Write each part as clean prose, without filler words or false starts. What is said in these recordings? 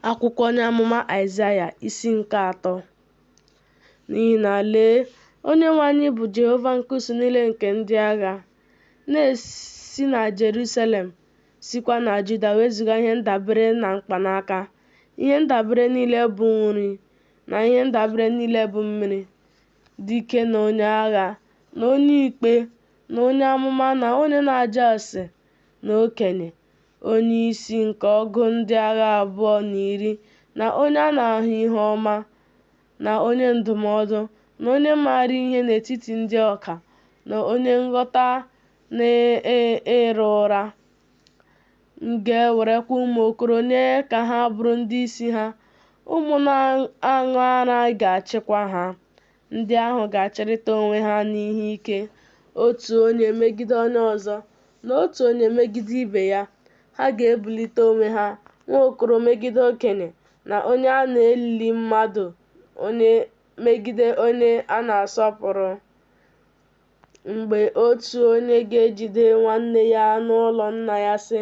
Akwụkwọ onye amụma Aịzaya, isi nke atọ. N'ihi na lee, Onyenwe anyị bụ Jehova nke usuu niile nke ndị agha, na-esi na Jerusalem, sikwa na Juda wezuga ihe ndabere na mkpanaka, ihe ndabere niile bụ nri, na ihe ndabere niile bụ mmiri, dike na onye agha, na onye ikpe, na onye amụma, na onye na-ajụ ase, na okenye, onye isi nke ọgụ ndị agha abụọ na iri, na onye a na-ahụ ihu ọma, na onye ndụmọdụ, na onye maara ihe n'etiti ndị ọka, na onye nghọta na-ero ụra. M ga-ewerekwa ụmụ okoro nye ka ha bụrụ ndị isi ha, ụmụ na-aṅụ ara ga-achịkwa ha. Ndị ahụ ga-achịrịta onwe ha n'ihe ike, otu onye megide onye ọzọ, na otu onye megide ibe ya. Ha ga-ebulite onwe ha, nwa okoro megide okenye, na onye a na-elelị mmadụ onye megide onye a na-asọpụrụ. Mgbe otu onye ga-ejide nwanne ya n'ụlọ nna ya sị,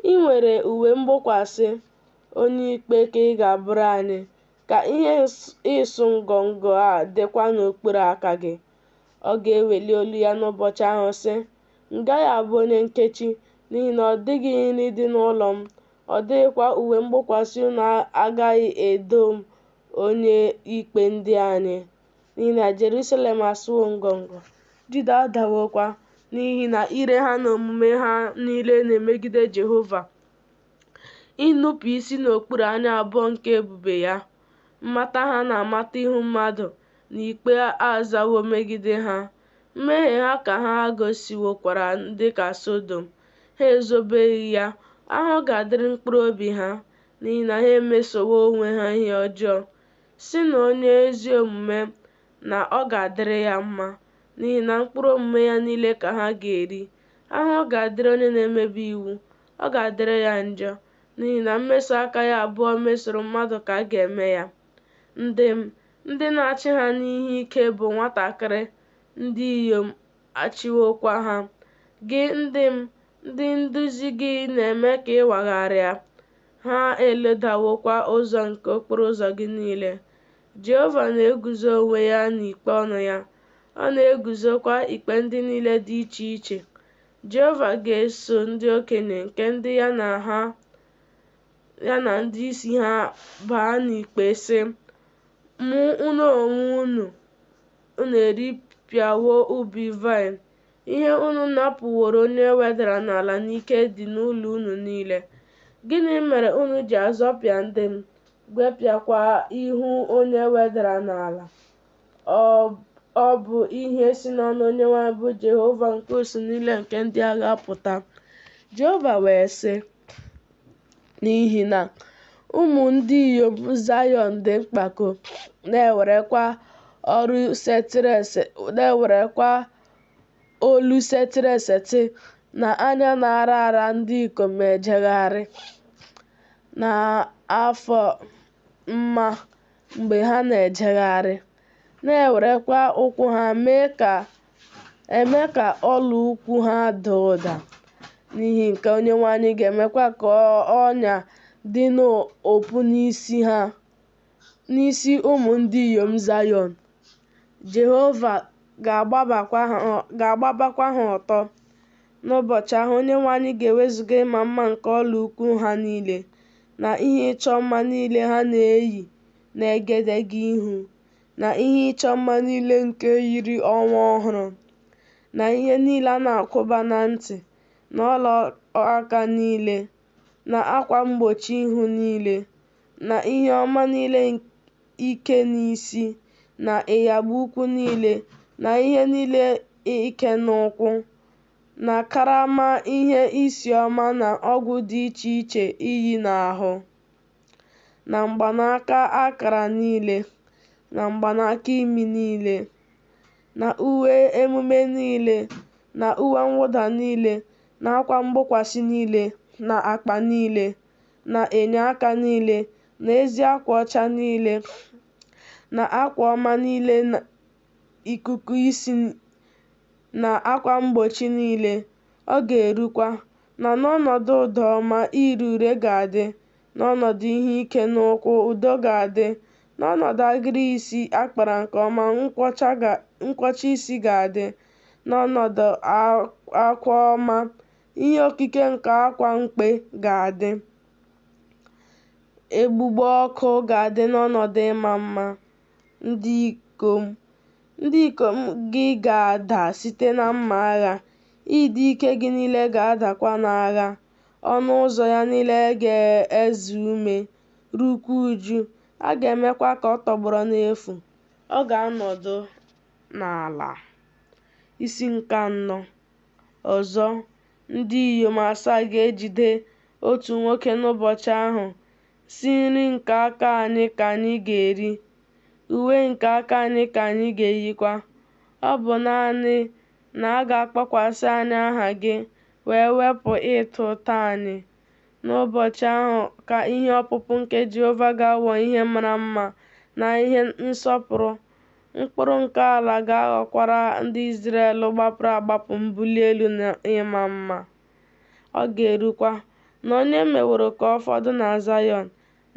I nwere uwe mgbokwasị, onye ikpe ka ị ga-abụrụ anyị, ka ihe ịsụ ngọngọ a dịkwa n'okpuru aka gị. Ọ ga-eweli olu ya n'ụbọchị ahụ sị, M gaghị abụ onye nkechi, n'ihi na ọ dịghị nri dị n'ụlọ m, ọ dịghịkwa uwe mgbokwasị unu agaghị edo m onye ikpe ndị anyị. N'ihi na Jerusalem asụwo ngọngọ, Juda adawokwa, n'ihi na ire ha na omume ha niile na-emegide Jehova, inupu isi n'okpuru anya abụọ nke ebube ya. Mmata ha na-amata ihu mmadụ na ikpe azawo megide ha. Mmehie ha ka ha gosiwokwara dị ka Sọdọm, ha ezobeghị ya. Ahụhụ ga-adịrị mkpụrụ obi ha, n'ihi na ha emesowo onwe ha ihe ọjọọ. Sịnụ onye ezi omume na ọ ga-adịrị ya mma, n'ihi na mkpụrụ omume ya niile ka ha ga-eri. Ahụhụ ga-adịrị onye na-emebi iwu, ọ ga-adịrị ya njọ, n'ihi na mmeso aka ya abụọ mesoro mmadụ ka a ga-eme ya. Ndị m, ndị na-achị ha n'ihe ike bụ nwatakịrị, ndị inyom achịwokwa ha. Gị, ndị m, ndị nduzi gị na-eme ka ị wagharịa, ha eledawokwa ụzọ nke okporo ụzọ gị niile. Jehova na-eguzo onwe ya n'ikpe ọnụ ya, ọ na-eguzokwa ikpe ndị niile dị iche iche. Jehova ga-eso ndị okenye nke ndị ya na ha ya na ndị isi ha baa n'ikpe, sị, Mụ unu onwe unu unu eripịawo ubi vaịn, ihe unu napụworo onye e wedara n'ala n'ike dị n'ụlọ unu niile. Gịnị mere unu ji azọpịa ndị m, gwepịakwa ihu onye e wedara n'ala? Ọ bụ ihe si n'ọnụ Onyenwe anyị bụ Jehova nke usuu niile nke ndị agha pụta. Jehova wee sị, N'ihi na ụmụ ndị inyom Zayọn dị mpako, na-ewerekwa olu setịrị esetị na anya na-ara ara ndị ikom ejegharị, na-afọ mma mgbe ha na-ejegharị, na-ewerekwa ụkwụ ha eme ka ọla ukwu ha daa ụda. N'ihi nke a Onyenwe anyị ga-emekwa ka ọnya dị n'opu n'isi ha, n'isi ụmụ ndị inyom Zayọn. Jehova ga-agbabakwa ha ọtọ. N'ụbọchị ahụ, Onyenwe anyị ga-ewezuga ịma mma nke ọla ukwu ha niile, na ihe ịchọ mma niile ha na-eyi n'egedege ihu, na ihe ịchọ mma niile nke yiri ọnwa ọhụrụ, na ihe niile a na-akwụba na ntị, na ọla aka niile, na akwa mgbochi ihu niile, na ihe ọma niile ike n'isi, na ịyagba ukwu niile, na ihe niile ike n'ụkwụ, na karama ihe isi ọma na ọgwụ dị iche iche iyi n'ahụ, na mgbanaka akara niile, na mgbanaka imi niile, na uwe emume niile, na uwe mwụda niile, na akwa mgbokwasị niile, na akpa niile, na enyo aka niile, na ezi akwa ọcha niile, na akwa ọma niile na ikuku isi na akwa mgbochi niile. Ọ ga-erukwa, na n'ọnọdụ ụda ọma ire ure ga-adị, N'ọnọdụ ihe ike n'ụkwụ, udo ga-adị, n'ọnọdụ agịrị isi a kpara nke ọma, nkwọcha isi ga-adị, n'ọnọdụ akwa ọma, ihe okike nke akwa mkpe ga-adị. Egbugbo ọkụ ga-adị n'ọnọdụ ịma mma. Ndị ikom ndị ikom gị ga-ada site na mma agha, ịdị ike gị niile ga-adakwa n'agha. Ọnụ ụzọ ya niile ga-eze ume, ruokwa uju, a ga-emekwa ka ọ tọgbọrọ n'efu, ọ ga-anọdụ n'ala. Isi nke anọ. Ọzọ, ndị inyom asaa ga-ejide otu nwoke n'ụbọchị ahụ, sị, Nri nke aka anyị ka anyị ga-eri, uwe nke aka anyị ka anyị ga-eyikwa, ọ bụ nanị na a ga-akpọkwasị anyị aha gị, wee wepụ ịta ụta anyị. N'ụbọchị ahụ ka ihe ọpụpụ nke Jehova ga-aghọ ihe mara mma na ihe nsọpụrụ, mkpụrụ nke ala ga-aghọkwara ndị Izrel gbapụrụ agbapụ mbuli elu na ịma mma. Ọ ga-erukwa, na onye e meworo ka ọ fọdụ na Zaịọn,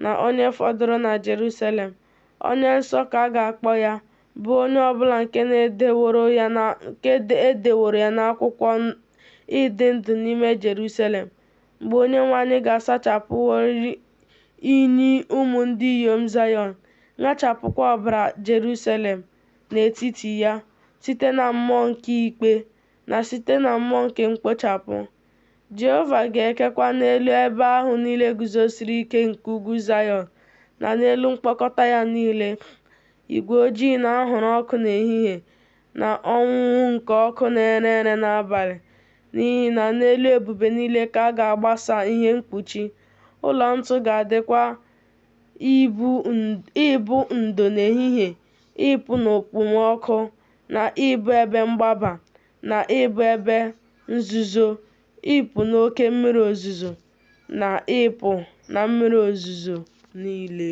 na onye fọdụrụ na Jeruselem, onye nsọ ka a ga-akpọ ya, bụ onye ọ bụla nke e deworo ya n'akwụkwọ ịdị ndụ n'ime Jeruselem, mgbe Onyenwe anyị ga-asachapụworị inyi ụmụ ndị inyom Zaịọn, ṅachapụkwa ọbara Jeruselem n'etiti ya, site na mmụọ nke ikpe, na site na mmụọ nke mkpochapụ. Jehova ga-ekekwa n'elu ebe ahụ niile guzosiri ike nke ugwu Zaịọn na n'elu mkpọkọta ya niile, igwe ojii na anwụrụ ọkụ n'ehihie, na onwunwu nke ọkụ na-ere ere n'abalị, n'ihi na n'elu ebube niile ka a ga-agbasa ihe mkpuchi, ụlọ ntu ga-adịkwa ịbụ ndo n'ehihie ịpụ n'okpomọkụ, na ịbụ ebe mgbaba, na ịbụ ebe nzuzo ịpụ n'oke mmiri ozuzo, na ịpụ na mmiri ozuzo niile.